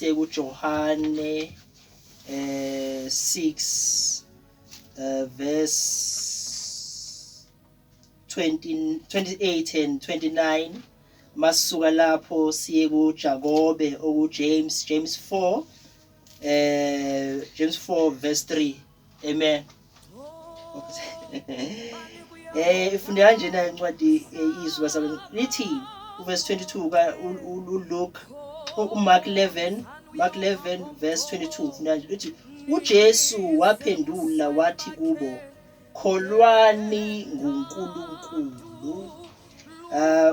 Sekujohane 6 verse 20 28 and 29. Masuka lapho siye kuJakobe, oku James, James 4, James 4 verse 3. Amen. Ifunde kanjena incwadi, izwi basalwane lithi uverse 22 ka uLuke, uMark 11, Mark 11 verse 22. Funda kanje, uthi uJesu waphendula wathi kubo, "Kholwani nguNkulunkulu."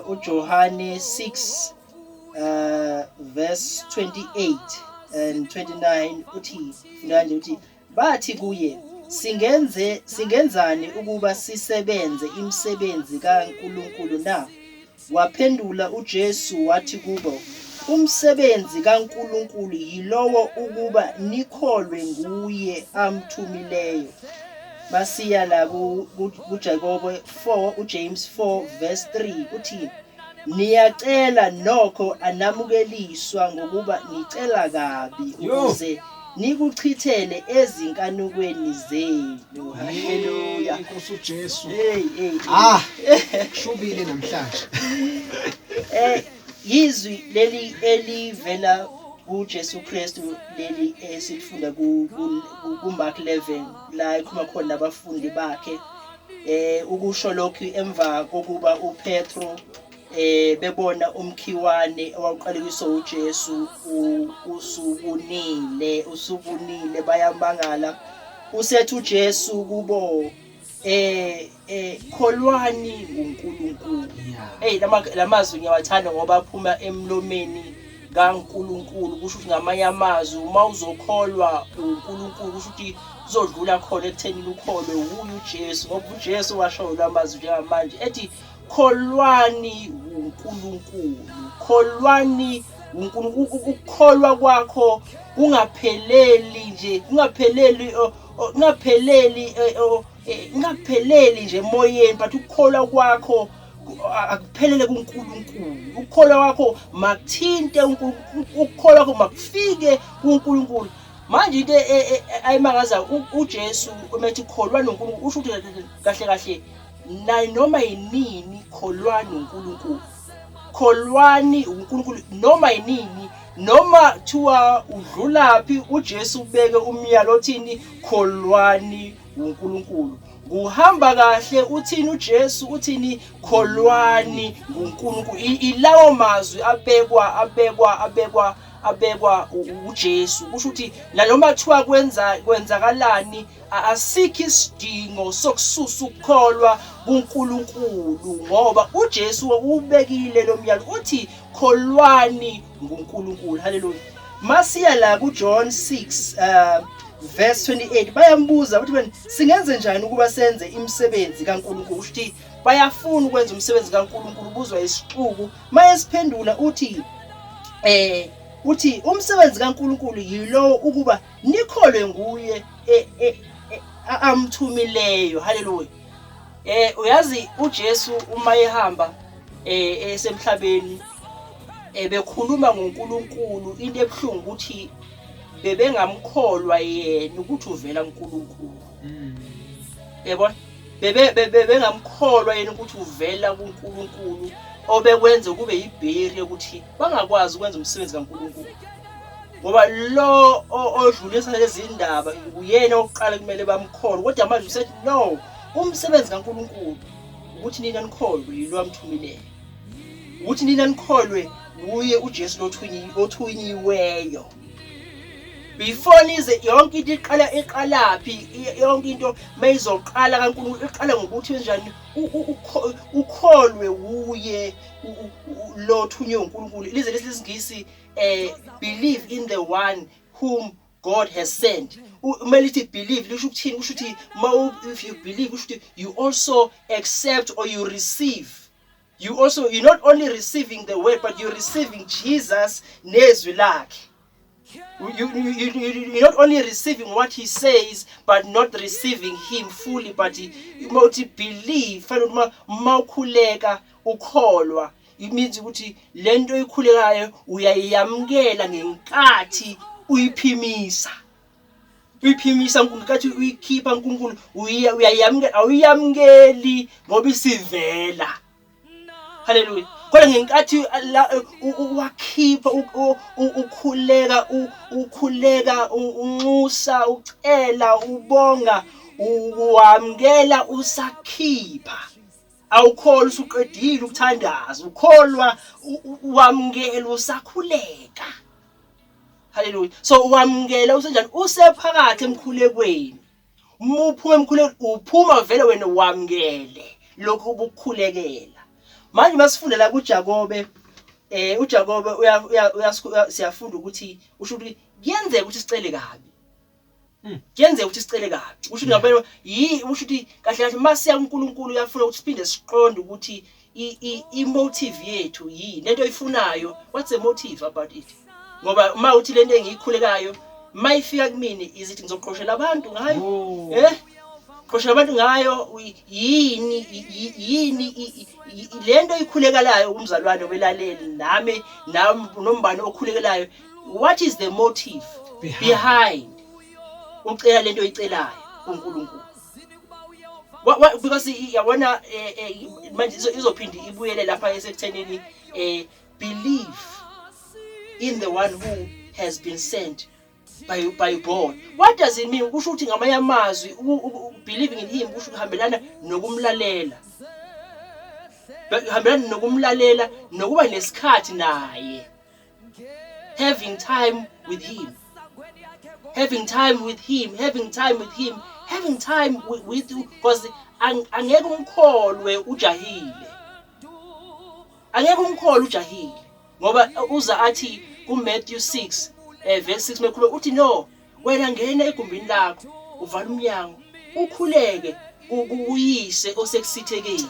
uJohane 6 verse 28 and 29 uthi, funda kanje, uthi bathi kuye, "Singenze singenzani ukuba sisebenze imisebenzi kaNkulunkulu na?" Waphendula uJesu wathi kubo, "Umsebenzi kaNkulunkulu yilowo ukuba nikholwe nguye amthumileyo." Basiya la kuJakobe 4, uJames 4 verse 3, uthi, "Niyacela, nokho anamukeliswa, ngokuba nicela kabi, ukuze nikuchithele ezinkanukweni zenu." Haleluya. Inkosi uJesu. Hey, hey! Ah, kushubile namhlanje. Yizwi leli elivela kuJesu Kristu leli esilifunda ku Mark 11, la ekhuluma khona nabafundi bakhe. Ukusho lokhu emva kokuba uPetro bebona umkhiwane owaqalekiswa uJesu usubunile, usubunile, bayamangala. Usethi uJesu kubo, "Kholwani uNkulunkulu." Hey, lamazwi ngiyawathanda ngoba aphuma emlomeni kaNkulunkulu. Kusho ukuthi, ngamanye amazwi, uma uzokholwa uNkulunkulu, kusho ukuthi uzodlula khona ekuthenini ukholwe wuye uJesu, ngoba uJesu washo lamazwi njengamanje ethi, "Kholwani uNkulunkulu, kholwani uNkulunkulu." Ukukholwa kwakho kungapheleli nje, kungapheleli kungapheleli kungapheleli nje emoyeni, but ukukholwa kwakho akuphelele kuNkulunkulu. Ukukholwa kwakho makuthinte uNkulunkulu, ukukholwa kwakho makufike kuNkulunkulu. Manje into ayimangaza uJesu uma ethi kholwa noNkulunkulu, usho ukuthi kahle kahle naye noma yinini kholwani uNkulunkulu, kholwani uNkulunkulu noma yinini, noma kuthiwa udlulaphi, uJesu ubeke umyalo othini? Kholwani uNkulunkulu. Kuhamba kahle, uthini uJesu? Uthini? Kholwani nguNkulunkulu. Ilawo mazwi abekwa uJesu. Kusho ukuthi nanoma kuthiwa kwenza kwenzakalani, asikho isidingo sokususa ukukholwa kuNkulunkulu, ngoba uJesu ubekile lo myalo, uthi kholwani nguNkulunkulu. Haleluya. Masiya la kuJohn 6 verse 28, bayambuza ukuthi bani, singenze njani ukuba senze imisebenzi kaNkulunkulu? Kusho ukuthi bayafuna ukwenza umsebenzi kaNkulunkulu, ubuzwa isixuku. Mayesiphendula uthi umsebenzi kaNkulunkulu yilowo ukuba nikholwe nguye amthumileyo. Haleluya. Uyazi, uJesu uma ehamba esemhlabeni bekhuluma ngoNkulunkulu, into ebuhlungu ukuthi bebengamkholwa yena ukuthi uvela kuNkulunkulu. Yabona, bebe bengamkholwa yena ukuthi uvela kuNkulunkulu, obekwenza kube yibarrier ukuthi bangakwazi ukwenza umsebenzi kaNkulunkulu, ngoba lo odlulisa lezi ndaba uyena oqala kumele bamkholwe. Kodwa manje usethi, "No, umsebenzi kaNkulunkulu ukuthi nina nikholwe yilo amthumileyo, ukuthi nina nikholwe uye uJesu lothunyiweyo." Before nize, yonke into iqala, iqalaphi? Yonke into mayizoqala kaNkulunkulu iqala ngokuthi kanjani? Ukholwe uye lo thunywe uNkulunkulu. Lize lesi lesingisi, "Believe in the one whom God has sent." Uma lithi "believe", lisho ukuthini? Kusho ukuthi if you believe, kusho ukuthi you also accept or you receive. You also you're not only receiving the word, but you're receiving Jesus nezwi lakhe. You're not only receiving what he says but not receiving him fully, but uma uthi "believe", fanele uma mawukhuleka ukholwa. It means ukuthi lento oyikhulekayo uyayamukela ngenkathi uyiphimisa. Uyiphimisa ngenkathi uyikhipha uNkulunkulu uyayamukela, awuyamukeli ngoba isivela. Haleluya. Kodwa ngenkathi wakhipha ukhuleka ukhuleka unxusa ucela ubonga uwamukela usakhipha. Awukholwa usuqedile ukuthandaza, ukholwa wamukela usakhuleka. Haleluya. So wamukela usenjani? Usephakathi emkhulekweni. Uma uphuma emkhulekweni uphuma vele wena wamukele lokhu ubukhulekela. Manje masifunda la kuJakobe, uJakobe siyafunda ukuthi usho ukuthi kuyenzeka ukuthi sicele kabi. Kuyenzeka ukuthi sicele kabi. Usho ukuthi ngempela yi usho ukuthi kahle kahle masiya kuNkulunkulu uyafuna ukuthi siphinde siqonde ukuthi i-motive yethu yini, lento oyifunayo, what's the motive about it? Ngoba uma uthi lento engiyikhulekayo mayifika kumina izithi ngizoqoshela abantu ngayo. Oh. Qoshela abantu ngayo yini yini lento oyikhulekalayo umzalwane obelaleli nami nami nombani okhulekelayo, what is the motive behind ucela lento oyicelayo kuNkulunkulu? Because yabona, manje izophinda ibuyele lapha esekuthenini, believe in the one who has been sent by God. What does it mean? Kusho ukuthi ngamanye amazwi believing in him kusho ukuhambelana nokumlalela. Hambelana nokumlalela nokuba nesikhathi naye. Having time with him. Having time with him, having time with him, having time with you, because angeke umkholwe ujahile. Angeke umkholwe ujahile. Ngoba uza athi ku Matthew 6, verse 6 mekhuluma uthi no, wena ngena egumbini lakho, uvala umnyango, ukhuleke kuyise osekusithekeni.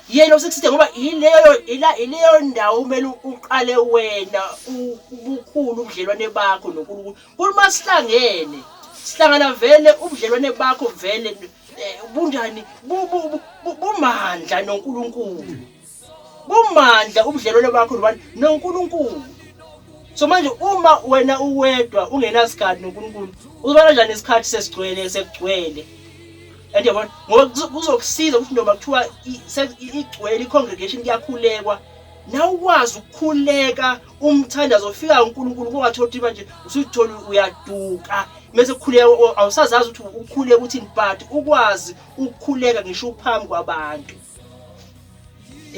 Yena osekusithe, ngoba ileyo ndawo kumele uqale wena ubukhulu ubudlelwane bakho noNkulunkulu. Uma sihlangene, sihlangana vele ubudlelwane bakho vele bunjani, bumandla noNkulunkulu. Bumandla ubudlelwane bakho nobani noNkulunkulu. So manje uma wena uwedwa ungenasikhathi noNkulunkulu, uzoba kanjani isikhathi sesigcwele sekugcwele? And yabona, ngoba kuzokusiza ukuthi noma kuthiwa igcwele i-congregation kuyakhulekwa, nawe ukwazi ukukhuleka umthandazo ofika uNkulunkulu, kungathola ukuthi manje usuthola uyaduka mase kukhuleka awusazazi ukuthi ukhuleka uthini, but ukwazi ukukhuleka ngisho uphambi kwabantu.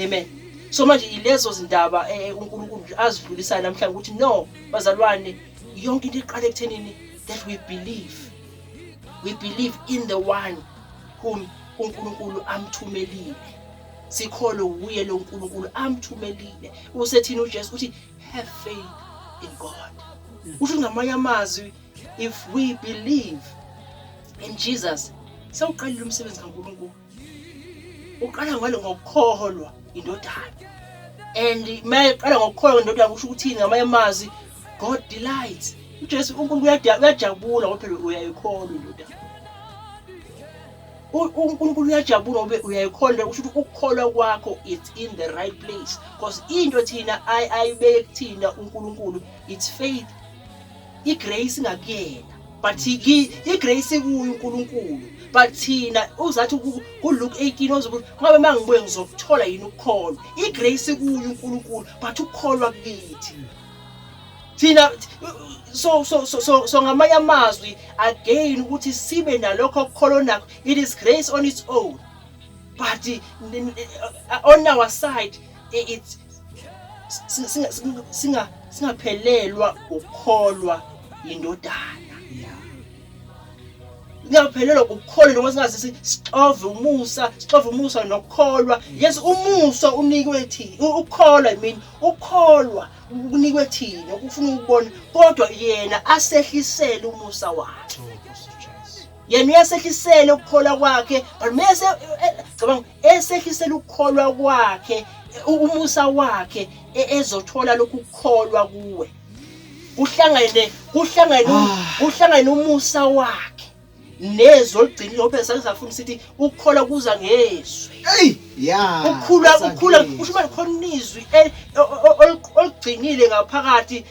Amen. So manje ilezo zindaba uNkulunkulu nje azidlulisayo namhlanje ukuthi no bazalwane, yonke into iqala ekuthenini that we believe. We believe in the one whom uNkulunkulu amthumelile. Sikholwe uye lo uNkulunkulu amthumelile. Usethini uJesu uthi have faith in God. Usho ngamanye amazwi, if we believe in Jesus, sewuqalile umsebenzi kaNkulunkulu. Uqala ngale ngokukholwa indodana. And mayeqala ngokukholwa indodana kusho ukuthi ngamanye amazwi God delights. uJesu uNkulunkulu uyajabula ngoba phela uyayikholwa indodana. uNkulunkulu uyajabula ngoba uyayikholwa, kusho ukuthi ukukholwa kwakho it's in the right place. Because into thina ayibeke kuthina uNkulunkulu it's faith. I-grace ngakuyena, but i-grace kuyo uNkulunkulu, but thina uzathi ku Luke 18 ozokuthi ngabe mangibuye ngizokuthola yini ukukholwa. I-grace kuyo uNkulunkulu, but ukukholwa kukithi thina. So ngamanye amazwi again ukuthi sibe nalokho okukholwa nakho, it is grace on its own, but on our side it's singaphelelwa ukukholwa indodana. Singaphelelwa ukukholwa noma singaze sixove umusa, sixove umusa nokukholwa. Yes, umusa unikwe thina, ukukholwa, I mean ukukholwa kunikwe thina ukufuna ukubona, kodwa yena asehlisele umusa wakhe. Yena uyasehlisela ukukholwa kwakhe, but mase cabanga esehlisela ukukholwa kwakhe, umusa wakhe ezothola lokhu kukholwa kuwe. Kuhlangene umusa wakhe Nezwi oligcinile, ngoba sasafuna sithi ukukholwa kuza ngezwi. Hey, yeah. Ukukhula kusho manje khona izwi oligcinile ngaphakathi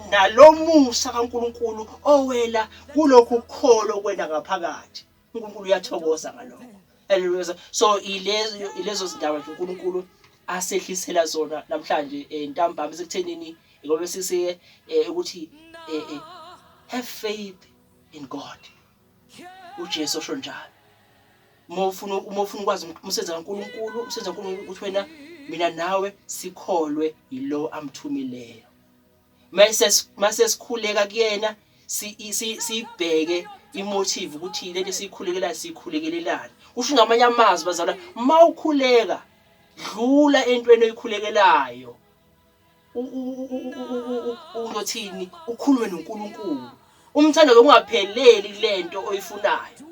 nalomusa kaNkuluNkulu owela kulokhu ukukholwa kwena ngaphakathi. uNkulunkulu uyathokoza ngalokho. Haleluya. So ilezo zindaba nje uNkulunkulu asehlisela zona namhlanje ntambama sekuthenini, ngoba sisiye ukuthi have faith in God. uJesu osho njalo. Uma ufuna ukwazi umsebenzi kaNkulunkulu, umsebenzi kaNkulunkulu ukuthi wena, mina nawe sikholwe yilo amthumileyo. Mase sikhuleka kuyena, sibheke imotive ukuthi lento esiyikhulekelayo siyikhulekelelani. Kusho ngamanye amazwi, bazalwa, mawukhuleka dlula entweni oyikhulekelayo, uzothini, ukhulume noNkulunkulu. Umthandazo ungapheleli kulento oyifunayo,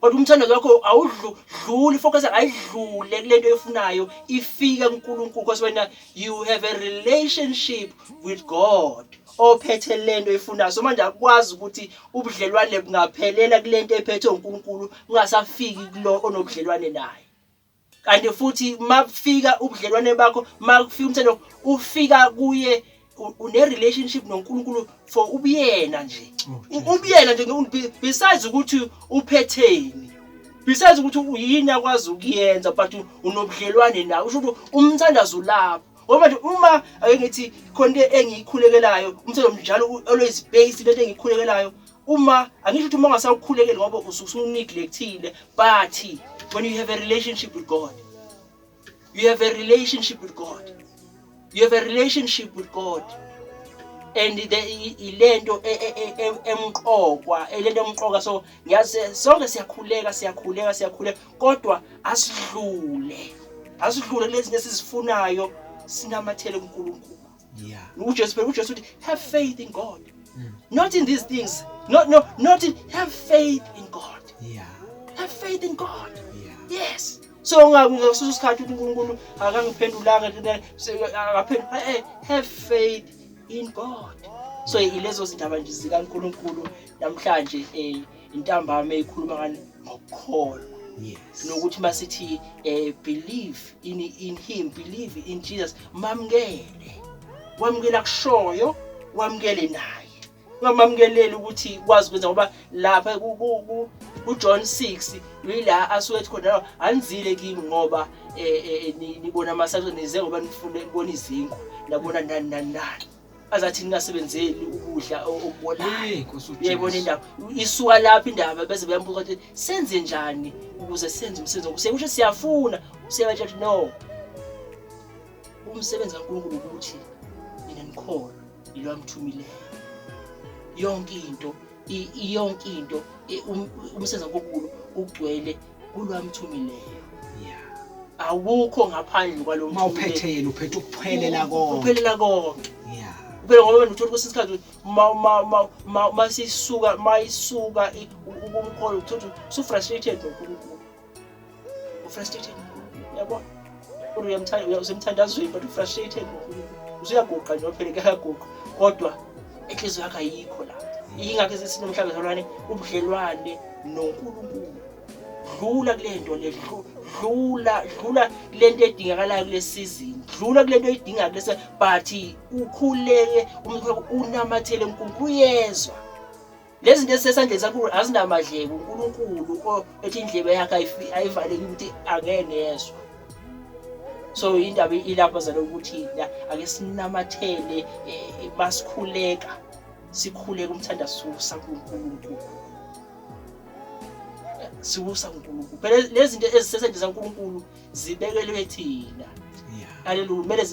kodwa umthandazo wakho awudluli, focus ayidlule kulento oyifunayo, ifike kuNkulunkulu, because wena you have a relationship with God ophethe lento oyifunayo. So manje akwazi ukuthi ubudlelwane bungaphelela kulento ephethwe uNkulunkulu, ungasafiki kulo onobudlelwane naye. Kanti futhi makufika ubudlelwane bakho, makufika umthetho, ufika kuye, une relationship noNkulunkulu for ubuyena nje. Oh, Ubuyena nje, besides ukuthi uphetheni, besides ukuthi uyini akwazi ukuyenza, but unobudlelwane nawe. Usho ukuthi umthandazo ulapho, ngoba nje uma ake ngithi khona into engiyikhulekelayo, umthandazo njalo always based lento engiyikhulekelayo. Uma angisho ukuthi uma ungasawukhulekeli ngoba ususuneglectile, but when you have a relationship with God, you have a relationship with God, you have a relationship with God, and the ilento emqokwa, ilento emqoka. So ngiyazi sonke siyakhuleka, siyakhuleka, siyakhuleka, kodwa asidlule kulezi zinto esizifunayo, sinamathele kuNkulunkulu. uJesu phela, uJesu uthi have faith in God, not in these things, no, no, not in, have faith in God. Have faith in God. Yes, so ungasusa isikhathi ukuthi uNkulunkulu akangiphendulanga, akaphendula. Have faith in God. So ilezo zindaba nje zikaNkulunkulu namhlanje intambama eyikhuluma ngani ngokukholwa nokuthi masithi believe in him, believe in Jesus. Mamukele, wamukela kushoyo, wamukele naye, ungamamkeleli ukuthi kwazi ukwenza, ngoba lapha ku John 6 yila asuke ethi khona, anizile kimi ngoba nibona amasakho, nize ngoba nifune nibona izinkwa, nabona nani nani nani, azathi ningasebenzeli ukudla okubolayo. Hey, Nkosi uJesu. Uyayibona indaba isuka lapho indaba, bese beyambuza ukuthi senze njani ukuze senze umsebenzi wokusho siyafuna, useyabatsha ukuthi no, umsebenzi kaNkulunkulu ukuthi nina nikholwe yilo amthumileyo. Yonke into yonke into umsebenzi kaNkulunkulu ugcwele kulwamthumileyo. Awukho ngaphandle kwalo. Uma uphethe yena, uphethe ukuphelela konke. Uphelela konke. Phela ngoba wena uthola kwesinye isikhathi ma masisuka mayisuka ukumkholwa, uthola ukuthi usu-frustrated noNkulunkulu, u-frustrated noNkulunkulu, uyabona? Kodwa uyamthanda, usemthandazweni, but u-frustrated noNkulunkulu, usuyaguqa nje, phela kuyaguqa, kodwa inhliziyo yakho ayikho lapho. Yingakho sinomhlaba zalwane ubudlelwane noNkulunkulu. Dlula kule nto le, dlula, dlula kule nto edingakalayo kule season, dlula kule nto oyidingayo kule, but ukhuleke, umkhuleko unamathele uNkulunkulu, uyezwa. Lezi zinto ezisesandleni sakho azinamadlebe uNkulunkulu ethi indlebe yakhe ayivaleki ukuthi angeke ngezwa. So indaba ilapho zalo ukuthi la ake sinamathele, masikhuleka, sikhuleke umthandazo siwusa kuNkulunkulu, siwusa kuNkulunkulu. Phela lezi zinto ezisesandleni zaNkulunkulu zibekelwe thina. Haleluya. Kumele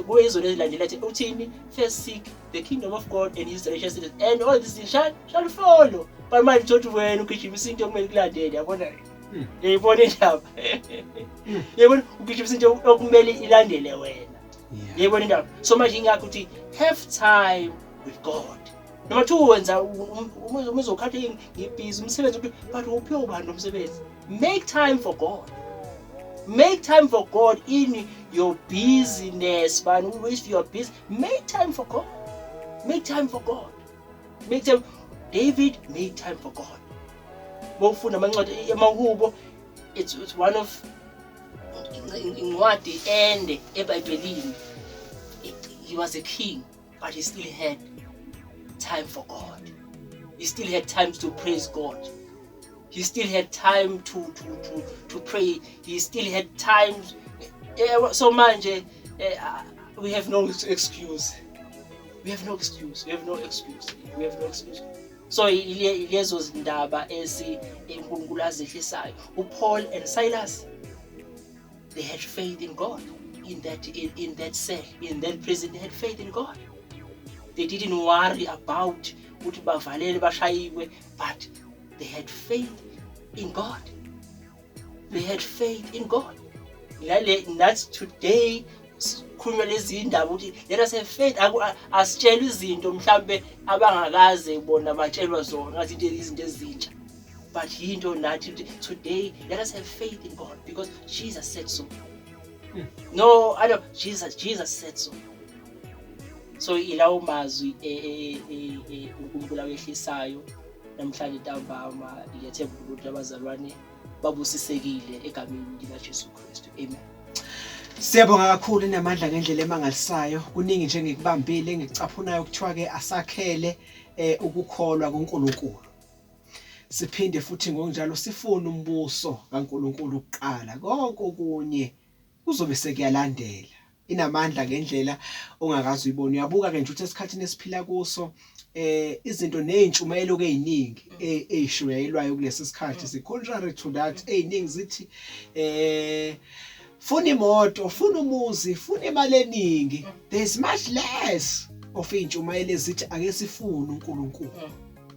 kube yizo ezilandela thi uthini? First seek the kingdom of God and his righteousness, and all these things shall follow. But manje uthi wena ugijimisa into okumele kulandele, yabona? Uyayibona indaba? Uyayibona, ugijimisa into okumele ilandele wena. Uyayibona indaba? So manje ingakho uthi have time with God. Noma thiwa wenza uma uzokhatha ngibhizi umsebenzi ukuthi, but uphiwe ubani lo msebenzi? Make time for God. Make time for God in your busyness, man. If you are busy, make time for God. Make time for God. Make time. David made time for God. Mawufunda amancwadi emahubo, it's one of incwadi ende eBhayibhelini. He was a king, but he still had time for God. He still had time to praise God. He still had time to pray. He still had time. So manje we have no excuse. We have no excuse. We have no excuse. We have no excuse. So ilezo zindaba esi uNkulunkulu azehlisayo. uPaul and Silas, they had faith in God. In that cell, in that prison, they had faith in God. They didn't worry about ukuthi bavalele, bashayiwe, but they had faith in God. They had faith in God. Lale, that's today sikhulunywa lezi indaba ukuthi let us have faith. Asitshelwe izinto mhlambe abangakaze bona batshelwa zona, ngathi into izinto ezintsha, but yinto nathi ukuthi today let us have faith in God because Jesus said so. No, I don't, Jesus said so. So ilawo mazwi uNkulunkulu awehlisayo namhlanje ntambama. Ngiyathemba ukuthi abazalwane babusisekile egameni likaJesu Kristu. Amen. Siyabonga kakhulu, inamandla ngendlela emangalisayo. Kuningi nje ngikubambile, engikucaphunayo kuthiwa ke asakhele ukukholwa kuNkulunkulu. Siphinde futhi ngokunjalo sifune umbuso kaNkulunkulu kuqala. Konke okunye kuzobe sekuyalandela. Inamandla ngendlela ongakaze uyibone. Uyabuka ke nje ukuthi esikhathini esiphila kuso izinto nezintshumayelo ke eziningi ezishunyayelwayo kulesi sikhathi si contrary to that. Eziningi zithi funa imoto, funa umuzi, funa imali eningi. There's much less of intshumayelo ezithi ake sifune uNkulunkulu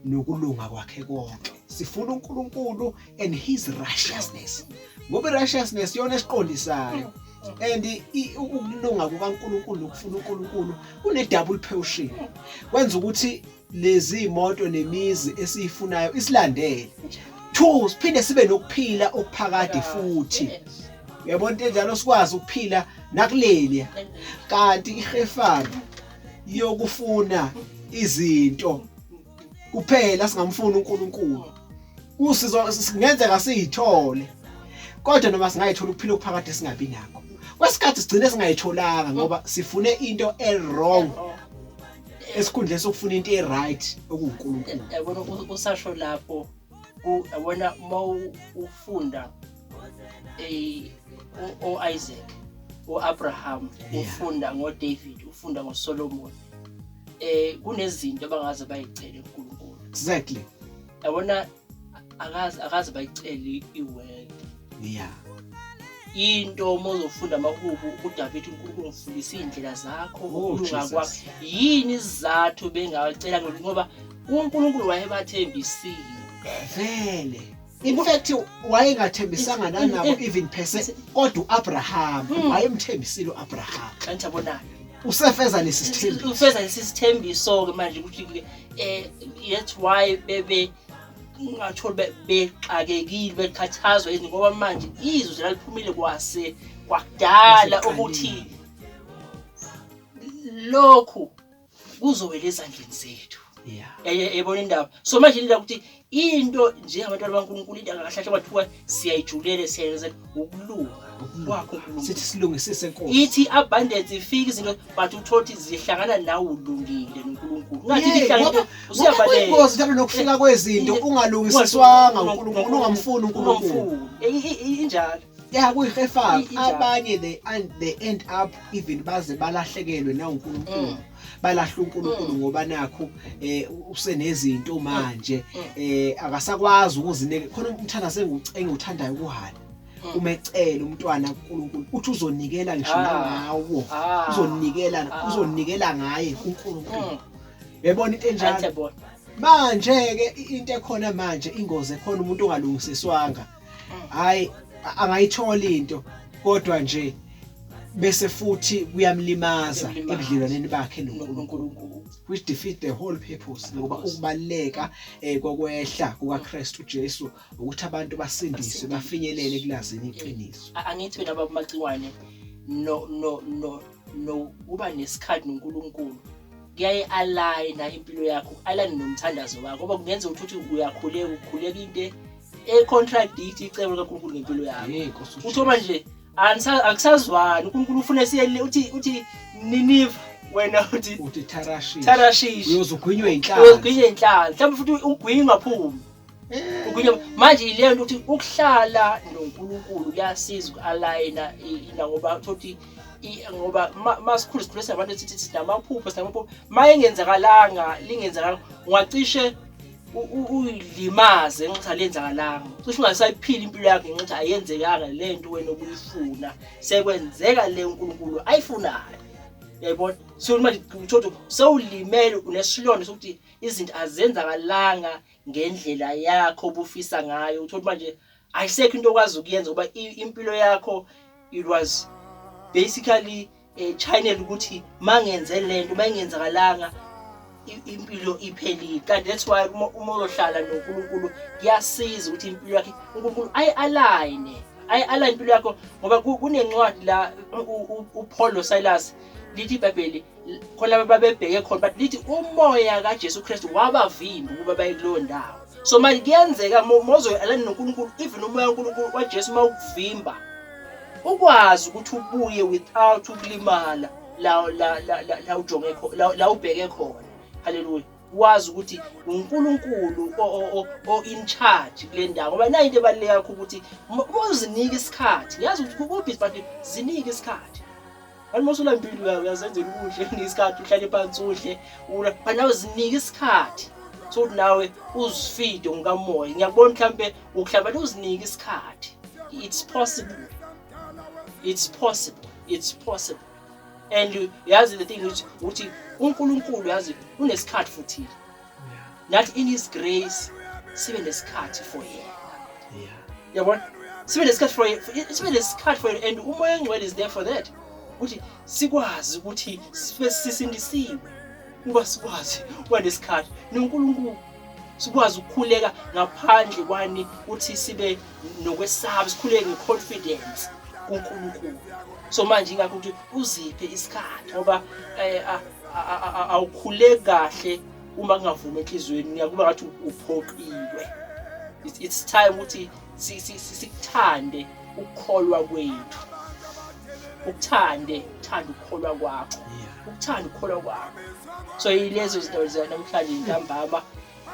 nokulunga kwakhe konke, sifuna uNkulunkulu and his righteousness, ngoba i-righteousness yona esiqondisayo and ukulunga kukaNkulunkulu nokufuna uNkulunkulu kune double portion, kwenza ukuthi lezi imoto nemizi esiyifunayo isilandele, two, siphinde sibe nokuphila okuphakade futhi. Uyabona into enjalo, sikwazi ukuphila nakuleliya, kanti ihefana yokufuna izinto kuphela singamfuni uNkulunkulu, usizo singenzeka siyithole, kodwa noma singayithola ukuphila okuphakade singabi nakho kwesikhathi, sigcine singayitholanga ngoba sifune into e-wrong esikhundleni sokufuna into e-right okuwuNkulunkulu. Yabona, usasho lapho, yabona uma ufunda o-Isaac, o-Abraham, ufunda ngoDavid, ufunda ngoSolomon, kunezinto abangaze bayicele kuNkulunkulu. Yabona, akaze bayicele i-wealth. Into uma uzofunda amahubo uDavid, uNkulunkulu ngifundisa iy'ndlela zakho, Oh, ukulunga Jesus. kwakho. Yini isizathu bengacela? Ngoba uNkulunkulu wayebathembisile. Vele, in fact wayengathembisanga nanabo even per se, kodwa uAbraham wayemthembisile uAbraham. Kanti yabonana, usefeza lesi sithembiso. Ufeza lesi sithembiso-ke manje ukuthi-ke that's why bebe ungatholi bexakekile, bekhathazwa izinto, ngoba manje izwi laliphumile kwase kwakudala Kwasekuqaleni. ukuthi lokhu kuzowela ezandleni zethu. Yayibona indaba. So manje indaba ukuthi into njengabantwana baNkulunkulu, into kahle kahle kwathiwa siyayijulela, siyayenza ukulunga kwakho uNkulunkulu. Sithi silungisise, Nkosi. Ithi abundance ifika izinto, but uthole ukuthi zihlangana nawe ulungile noNkulunkulu, ungathi ihlangene Ngoba usuyabaleka. kuyingozi njalo nokufika kwezinto ungalungisiswanga uNkulunkulu, ungamfuni uNkulunkulu. Ungamfuni. Injalo. Ya, kuyihefaka. Injalo. Abanye they end up even baze balahlekelwe na uNkulunkulu, balahla uNkulunkulu ngoba nakho usenezinto manje, akasakwazi ukuzineke khona. Umthandazo engiwuthandayo kuHana, umecela umntwana kuNkulunkulu, uthi uzonikela ngisho nangawo, uzonikela, uzonikela ngaye kuNkulunkulu. Uyabona into enjalo? Athi yabona. Manje ke into ekhona manje, ingozi ekhona, umuntu ongalungisiswanga, hayi, angayithola into, kodwa nje bese futhi kuyamlimaza Kuyamlimaza. ebudlelwaneni bakhe noNkulunkulu, noNkulunkulu, which defeat the whole purpose, ngoba Purpose. ukubaluleka kokwehla kukaKristu Jesu ukuthi abantu basindiswe, Basindiswe. bafinyelele kulazini iqiniso. Angithi wena baba Macingwane, no uba nesikhathi noNkulunkulu, kuyaye align impilo yakho, align nomthandazo wakho, ngoba kungenzeka ukuthi uyakhuleka, ukhuleka into E-contradict icebo likaNkulunkulu ngempilo yakho. Uthi manje akusazwani, uNkulunkulu ufuna siye uthi Niniva, wena uthi Tharashish. Tharashish. Uyozugwinywa inhlanzi. Uyozugwinywa inhlanzi. Mhlawumbe futhi ugwinywa ungaphumi. Ugwinywa manje ile nto ukuthi ukuhlala noNkulunkulu kuyasiza uku-aligna ina, ngoba uthi ngoba masikhulu sikhule singabantu sithi sinamaphupho mayengenzakalanga lingenzakalanga, ungacishe uyilimaze ngenxa alenzakalanga, cishe ungasayiphila impilo yakho ngenxa ayenzekanga le nto wena obuyifuna, sekwenzeka le uNkulunkulu ayifunayo. Uyayibona? So manje uthola sewulimele, unesilonda sokuthi izinto azenzakalanga ngendlela yakho obufisa ngayo. Uthola manje ayisekho into okwazi ukuyenza ngoba impilo yakho it was basically channel ukuthi mangenze lento, mayengenzakalanga impilo iphelile. Kanti that's why uma uzohlala noNkulunkulu kuyasiza ukuthi impilo yakhe uNkulunkulu ayi-align impilo yakho, ngoba kunencwadi la uPaul noSilas, lithi iBhayibheli khona babebheke khona, but lithi umoya kaJesu Kristu wabavimba ukuba baye kuleyo ndawo. So manje kuyenzeka mozo-align noNkulunkulu, even umoya kaNkulunkulu waJesu mawukuvimba, ukwazi ukuthi ubuye without ukulimala la la la la ujonge khona, la ubheke khona. Haleluya. Wazi ukuthi uNkulunkulu o in charge kule ndawo, ngoba nayo into ebaluleke kakhulu ukuthi uma uzinika isikhathi. Ngiyazi ukuthi ku-busy, but zinike isikhathi. Kanti uma usulambile uyazenzela ukudla, isikhathi uhlale phansi udle, but nawe zinike isikhathi sokuthi nawe uzifide ngokamoya. Ngiyakubona mhlambe ukuhlamba, uzinike isikhathi. It's possible, it's possible, it's possible. And yazi the thing ukuthi uNkulunkulu yazi unesikhathi futhi nathi in his grace sibe nesikhathi for yena. Yabona, sibe nesikhathi for sibe nesikhathi for and uMoya oNgcwele is there for that, ukuthi sikwazi ukuthi sibe sisindisiwe, ukuba sikwazi ukuba nesikhathi noNkulunkulu, sikwazi ukukhuleka ngaphandle kwani ukuthi sibe nokwesaba, sikhuleke ngeconfidence kuNkulunkulu. So manje ingakho ukuthi uziphe isikhathi, ngoba awukhuleki kahle uma kungavumi enhliziyweni, ngiyakuba ngathi uphoqiwe. It's time ukuthi sikuthande ukukholwa kwethu, ukuthande, uthande ukukholwa kwakho, ukuthanda ukukholwa kwakho. So yilezo zinto namhlanje intambama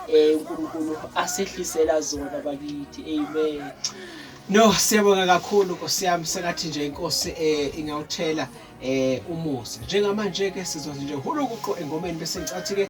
uNkulunkulu asehlisela zona bakithi. Amen. No, siyabonga kakhulu Nkosi yami, sengathi nje inkosi ingawuthela umusa. Njengamanje ke sizothi nje hulukuqo engomeni, bese ngicathi ke